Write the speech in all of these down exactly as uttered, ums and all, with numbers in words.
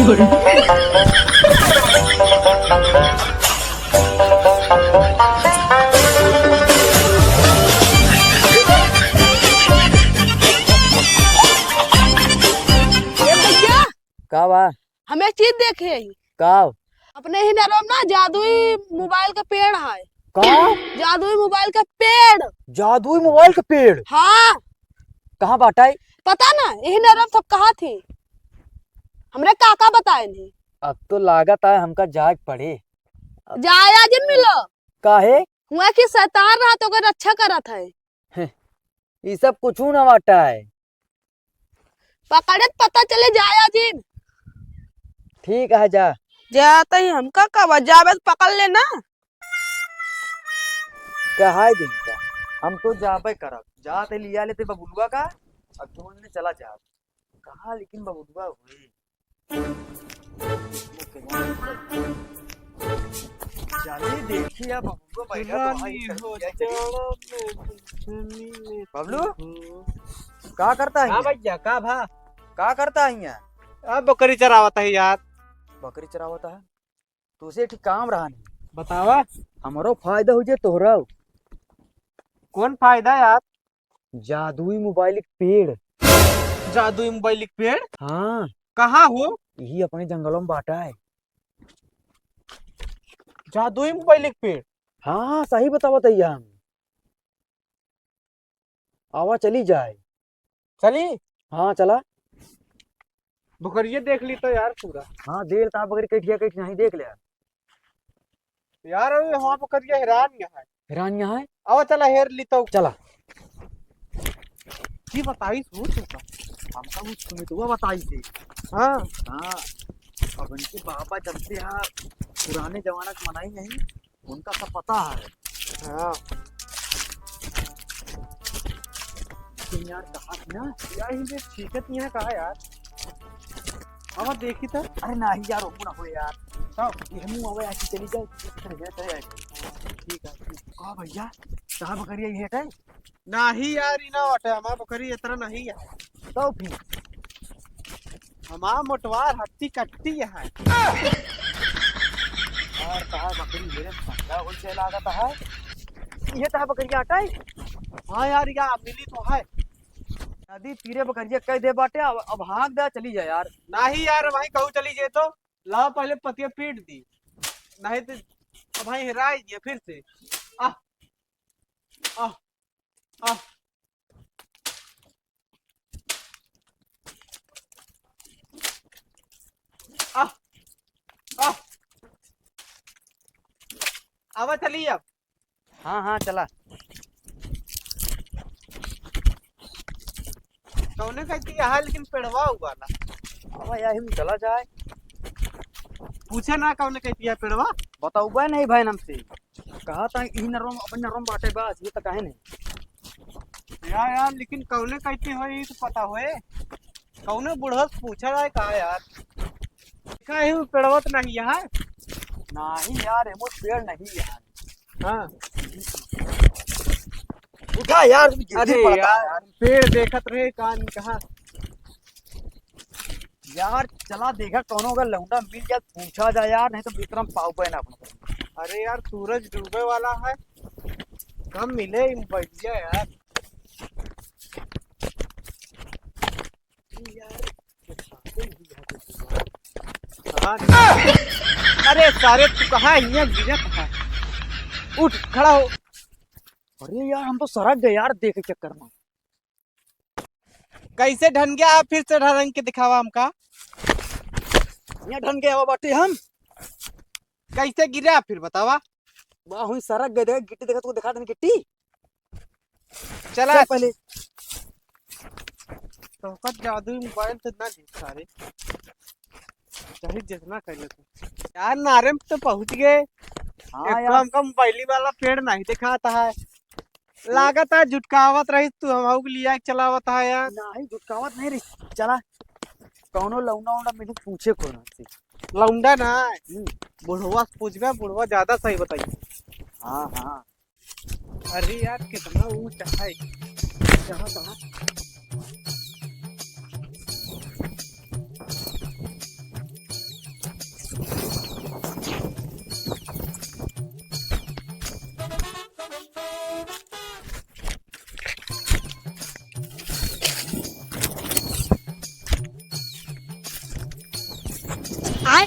ए भैया, का बा? हम एक चीज देखे ही। का? अपने ही नरम ना जादुई मोबाइल का पेड़ है। का? जादुई मोबाइल का पेड़। जादुई मोबाइल का पेड़? हाँ। कहाँ बाटइ? पता ना, यही नरम सब कहा थी। हमरे काका बताए नहीं। अब तो लागत है हमका जाए के पड़ी। जाया जिन मिलो। काहे? हुआ कि शैतान रहा तो ओकर रक्षा करत है। हैं, ई सब कुछू ना बाटइ। पकड़े त पता चले जाया जिन। ठीक है, जा। जात ही हमका का बा, जाबे त पकड़ ले ना। कहाई दिन का, हम तो जाबे करब। जात ही लिया लेते बबुलुआ का, अब दोनों जने चला जाब। कहाँ लेकिन बबुलुआ हुई? चलिए देखिए अब बबलू बैठा तो वहाँ रानी हो चलिए। जाड़ा में झुनझुनी लेती बबलू, हो। का करता है हाँ यहाँ? भैया, का भा? का करता है यहाँ? अब बकरी चरावत है यार। बकरी चरावत है? तुझे ठीक काम रहा नहीं। बतावा। हमरो फायदा हो जाए तोहरा। कौन फायदा यार? जादुई मोबाइल के पेड़। जादुई मोबाइल के पेड़? हाँ। कहाँ हो? यही अपने जंगलों में बाटा है। जादुई मोबाइल के पेड़? हाँ, हाँ, सही बतावत है हम। आवा, चली जाए। चली? हाँ, चला। बकरिया देख ली तो यार पूरा। हाँ, देख ता बकरी कटिया कट नहीं देख ले। यार, अरे वहाँ पर करिया हैरान यहाँ है। हैरान यहाँ है? आवा चला हेर ली तो। चला। जी बताई सो तू का? हमका वो सुमितवा बताई थी। हाँ। हाँ। अब इनके बाबा जब से यहाँ पुराने जमाना के मनाई नहीं, उनका सब पता है। हाँ। लेकिन यार कहा थी ना? यार ये ठीक है, नहीं है कहा यार? अब देखी तो। अरे नहीं यार, वो ना हो यार। तब? ये हम अब ऐसे चली जाए, इस तरह से चले जाए। ठीक है, ठीक। का भैया, साहब करिए ये है? नहीं यार, ई ना बाटे, हमार बकरी इतना नहीं है। तो फिर? हमार मोटवार हट्टी कट्टी है। यार, कहा बकरी मेरे पंगा हो चला लागत है। ये तो बकरी आटा है? हाँ यार, या मिली तो है। नदी तीरे बकरिया कह दे बाटे, अब, अब हाँक दे, चली जा यार। नहीं यार, वहीं कहूँ चली जाए तो। लाओ पहले पतिया पीट दी, नहीं तो अब भाई हेराई गया फिर से। आह, आह, आह। आह, आह। आवा चली अब। हाँ, हाँ, चला। कौने कहती है, लेकिन पेड़वा हुआ ना। अब यही में चला जाए। पूछे ना कौने कहती है पेड़वा? बताऊबे नहीं भाई हमसे। कहा था ई नरम, अपन नरम बाटे बस, ये तो काहे नहीं। यार, यार, लेकिन कौने कहती हो, ये तो पता होए। कौने बुढ़वा से पूछा जाए का यार? का ही पेड़वा तो नहीं है? नहीं यार, एमो पेड़ नहीं है। हाँ। उठा यार, तुम गिर अरे पड़ता यार, यार। पेड़ देखत रहे, कान कहाँ? यार, चला देखा, कौनो अगर लौंडा मिल जाए, पूछा जाए यार, नहीं तो मित्र हम पाऊ पाए ना अपना। अरे यार, सूरज डूबे वाला है, कम मिले इन बढ़िया यार। हाँ। अरे सारे, तू कहाँ है? यहाँ गिरत है। उठ, खड़ा हो। अरे यार, हम तो सरक गए यार, देख के चक्कर में। कैसे ढन गया? आप फिर से ढन के दिखावा हमका। यहाँ ढन गया बाटे हम। कैसे गिरा फिर बतावा? वाह, हुई सरक गए, देख गिट्टी देखा, तू दिखा देनी गिट्टी। चला चल पहले। तो का जादुई मोबाइल से ना देख सारे। चाहे जितना कर ले तू। यार, नारे में तो पहुँच गए। हाँ एक तो यार। हमका मोबाइली वाला पेड़ नहीं दिखाता है। लागत है झुटकावत रही तू, हम के लिया के चलावत है यार। नहीं, झुटकावत नहीं रही। चला, कौनो लौंडा वौंडा मिले, पूछे कोनो से। लौंडा ना, हम्म। बुढ़वा से पूछबे, बुढ़वा ज्यादा सही बताई। हाँ, हाँ। अरे यार, कितना ऊंचा है। कहाँ, कहाँ? आय।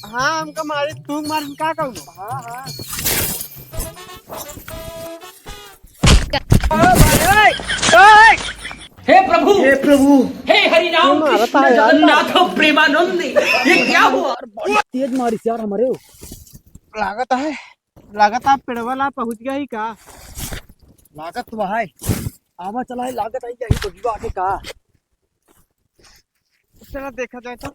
हाँ, हमका मारे, तू मार, हम का कहूँ? हाँ, हाँ। हे प्रभु, हे प्रभु। हे हरि राम कृष्ण जगन्नाथ प्रेमानंद, ये क्या हुआ? बड़ी तेज मारी यार हमरे। लागत है, लागत है पेड़वा ला पहुँच गया ही का? लागत तो है। आवा चला है, लागत है यही बगिया आगे का। चला देखा जाए तो।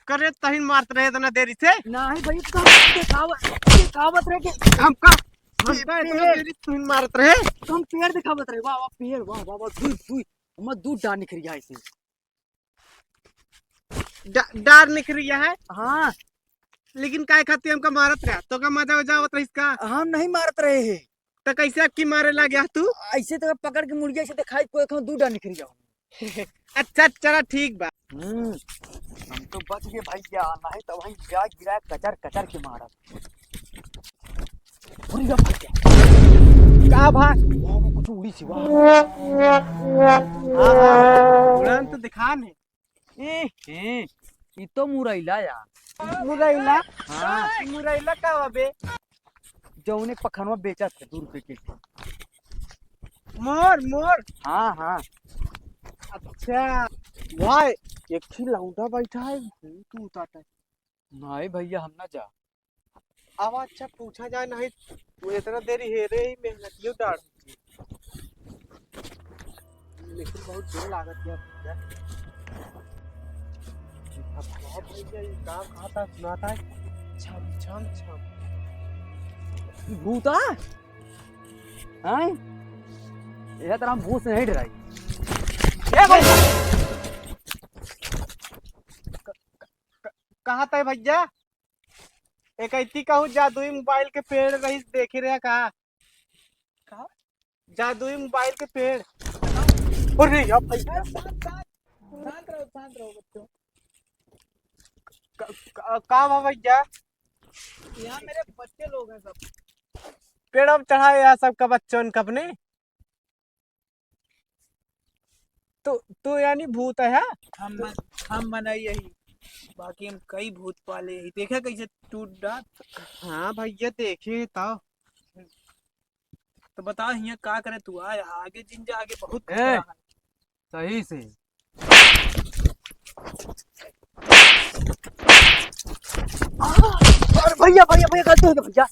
करे तहिन मारत रहे इतना देरी से। नहीं भैया, तो हम देखावत, देखावत रहे कि हम का, हम का इतना पेड़। देरी से तहिन मारत रहे। तो हम पेड़ देखावत रहे। वाह, वाह, पेड़, वाह, वाह, वाह, दूध, दूध। हमार दूध डार निकल गया इसे। डा-, डार निकल गया है? हाँ। लेकिन काय खातिर हमका मारत रहा? तो का मजा उजा आवत रहिस का? हम नहीं मारत रहे हैं। तो कैसे अक्की मारे लाग गया तू? ऐसे तो पकड़ के मुर्गिया से दिखाई कोई कहूँ दूध डार निकल जाओ। अच्छा, चला ठीक बा। हम्म, हम तो बच गए भैया, नहीं तो वहीं गिरा गिरा कचर कचर के मारत। अरे यार, भैया। का भा? वाह, वाह, कुछ उड़ी सी, वाह। हाँ, हाँ, उड़ान तो दिखान है। ए, ए, ई तो मुरैला यार। मुरैला? हाँ। मुरैला का बा बे? जौने पखनवा बेचत है दू रुपए के। मोर, मोर। हाँ, हाँ। अच्छा। वाह, एक ही लौंडा बैठा है, भूत उताटा है। नहीं भैया, हम ना जा। अब अच्छा पूछा जाए, नहीं वो इतना देरी हेरे ही मेहनतियों डार। लेकिन बहुत देर लागत है भैया। अब बहुत भैया, ये काम खाता सुनाता है। छम, छम, छम। भूता? हैं? यह तरह हम भूत से नहीं डराई। ए भैया! क-, क-, क-, कहाँ था भैया? एक ऐती कहूँ जादुई मोबाइल के पेड़ रही, देखे रहे का? का? जादुई मोबाइल के पेड़। अरे यार भाई। शांत, शांत, शांत रहो, शांत रहो बच्चों। का, का, का बा भैया? यहाँ मेरे बच्चे लोग हैं सब। पेड़ अब चढ़ाए यहाँ सबका बच्चों का अपने। तो, तो यानी भूत है, हाँ? हम मन-, हम मनई यही, बाकी हम कई भूत पाले यही। देखा कैसे टूट डाट। हाँ भैया, देखे तो। तो बताओ हियाँ का करे तू? आए आगे जिन जा, आगे बहुत ए, खतरा है। सही से। अरे भैया, भैया, भैया, गलती हो गई भैया।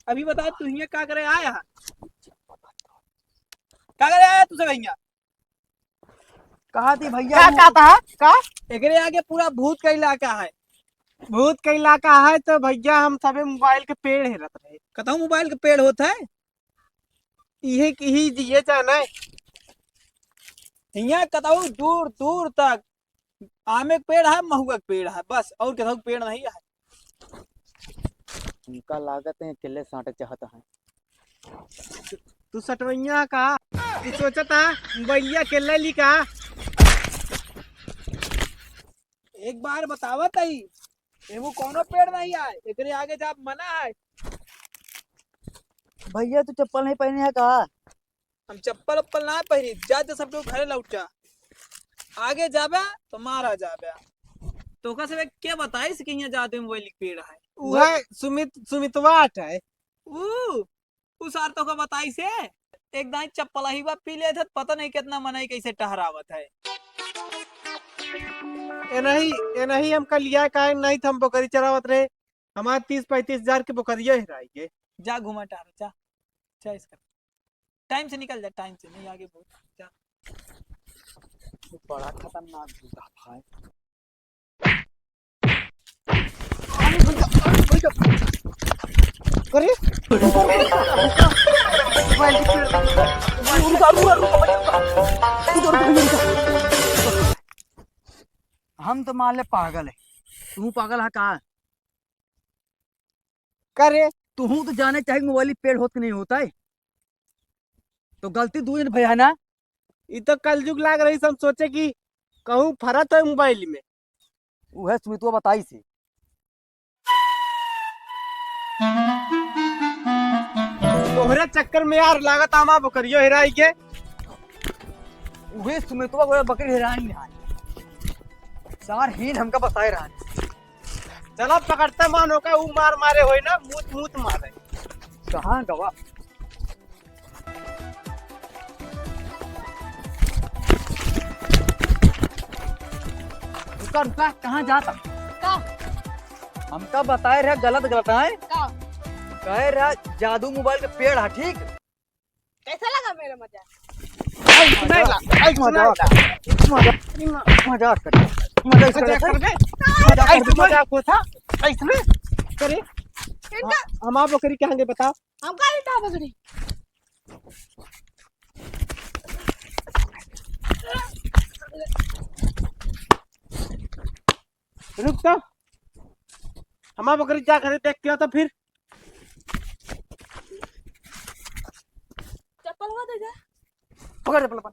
अभी बता, तू हियाँ का करे आया है? का करे आया तू सब हियाँ? कहा थी भैया, का, वो का था? का? एकरे आगे पूरा भूत का इलाका है। भूत का इलाका है तो भैया हम सबे मोबाइल के पेड़ हेरत रहे। कतहु मोबाइल के पेड़ होत है? इहे, इही जिए जाना है। हियाँ कतहु दूर, दूर तक आमे के पेड़ है, महुआ के पेड़ है, बस, और कतहु के पेड़ नहीं है। उनका लागत है अकेले साटे चाहत है। तू सटवैया का? तू सोचत है मोबाइलिया अकेले ली का? एक बार बतावत हई, एहू कौनो पेड़ नहीं आए, एकरे आगे जाब मना है। भैया, तू चप्पल नहीं पहने है का? हम चप्पल उप्पल ना पहनी, जा, जा सब लोग घरे लौट जा। आगे जाबे तो मारा जाबे। तोका से के बताइस कि यहाँ जादू मोबाइल के पेड़ है? उहे सुमित, सुमितवा है। ऊ, ऊ सार तोका बताइस है? एक दाई चप्पल ही बा पी लेत है, पता नहीं कितना मनई कैसे टहरावत है। ए नहीं, ए नहीं, हम कल लिया काहे नहीं था, हम बकरी चरावत रहे, हमारे तीस पैंतीस हजार के बकरिया हेराई गए। जा घूमा टहर, जा, जा इसका। टाइम से निकल जा, टाइम से, नहीं आगे बहुत, जा। बड़ा खतरनाक जूता भाई। अरे भैया, अरे भैया। करे? रुका, रुका, रुका, रुका, रुका। हम तो मान ले पागल है, तू पागल है का? का रे? तुहूँ तो जाने चाहे मोबाइल पेड़ होत कि नहीं होत है, तो गलती दू जन भैया ना। ई तो कलजुग लाग रही, हम सोचे कि कहूँ फरत है मोबाइल में। उहे सुमितवा बताइस है। तोहरे चक्कर में यार लागत हमार बकरियो हेराई के। उहे सुमितवा को बकरी हेराई है। सार हीन हमका बताए रहन। चला पकड़ते मान ओका, ऊ मार मारे होई ना, मूत मूत मारे। कहाँ गवा? रुका, रुका, कहाँ जाता? का? हमका बताए रहे गलत गलत है। का? कहे रहे जादू मोबाइल के पेड़ है, ठीक? कैसा लगा मेरा मजाक? ऐ सुनाई ला, ऐ सुनाई ला। मजाक, मजाक कर, मजाक कर, मजाक करबे? मजाक करबे? मजाक होता? ऐसने करे? इनका हम आप बकरी कहाँ गए बताओ? हम काहे था बकरी? रुक तो, हमार बकरी जा घरे देख के आओ तो फिर। चप्पल हुआ दे जा। पकड़ चप्पल अपन।